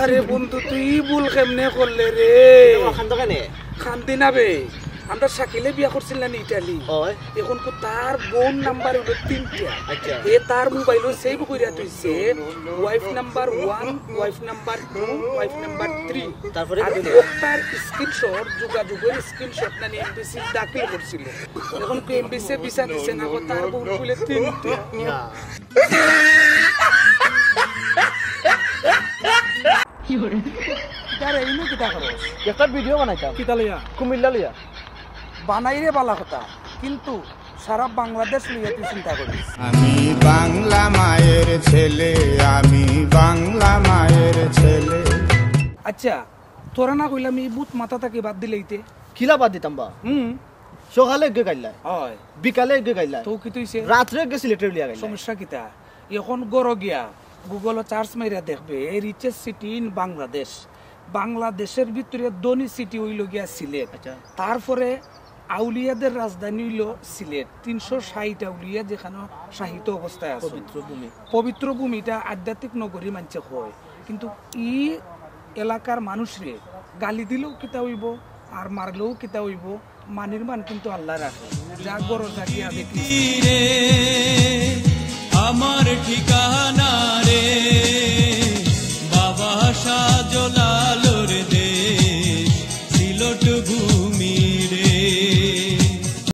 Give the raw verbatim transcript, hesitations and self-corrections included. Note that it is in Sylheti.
আরে বন্ধু, তুই ই ভুল কেমনে করলে রে? খান্দো কেনে? খান্দি না বে, আমরা শাকিলে বিয়া করছিল না নি ইটালি? অখন কো তার বউর নাম্বার অইলো তিনটা। আচ্ছা। এ তার মোবাইলো সেভ কইরা থইছে wife number one, wife number two, wife number three. তারপরে আর কি হইলো? ওটার স্ক্রিনশট, যোগাযোগের স্ক্রিনশট নানি এমবিসি দাখিল করছিল। অখন কো এমবিসি ভিসা দিছে না, কো তার বউর বুলে তিনটা। ইয়া। কিতা রে, ইনো কিতা করস? একটা ভিডিও বানাইতাম। কিতা লইয়া? কুমিল্লা লইয়া। বানাইরে বালা কথা, কিন্তু সারা বাংলাদেশ লইয়া তুই চিন্তা করিস। আমি বাংলা মায়ের ছেলে, আমি বাংলা মায়ের ছেলে। আচ্ছা, তোরে না কইলাম ই ভূত মাথা থাকি বাদ দিলাইতে? কিলা বাদ দিতাম বা? হুম। সকালে এগে গাইল্লায়, অয়। বিকালে এগে গাইল্লায়, তো কিতা অইছে? রাত্রে এগে সিলেটে লিয়া গাইল্লায়। সমস্যা কিতা? অখন ঘরো গিয়া গুগলো সার্চ মাইরা দেখবে, richest city in বাংলাদেশ। বাংলাদেশের ভিতরে ধনী সিটি অইলো গিয়া সিলেট। আচ্ছা। তারপরে আউলিয়াদের রাজধানী অইলো সিলেট। তিনশো ষাইট আউলিয়া যেখানো শায়িত অবস্থায় আছে। পবিত্র ভূমি। পবিত্র ভূমিটা আধ্যাত্মিক নগরী মানষে কয়, কিন্তু ই এলাকার মানুষরে গালি দিলেও কিতা অইবো, আর মারলেও কিতা অইবো, মানির মান কিন্তু আল্লায় রাখে। যা ঘরো যা গিয়া দেখি। আমার ঠিকানা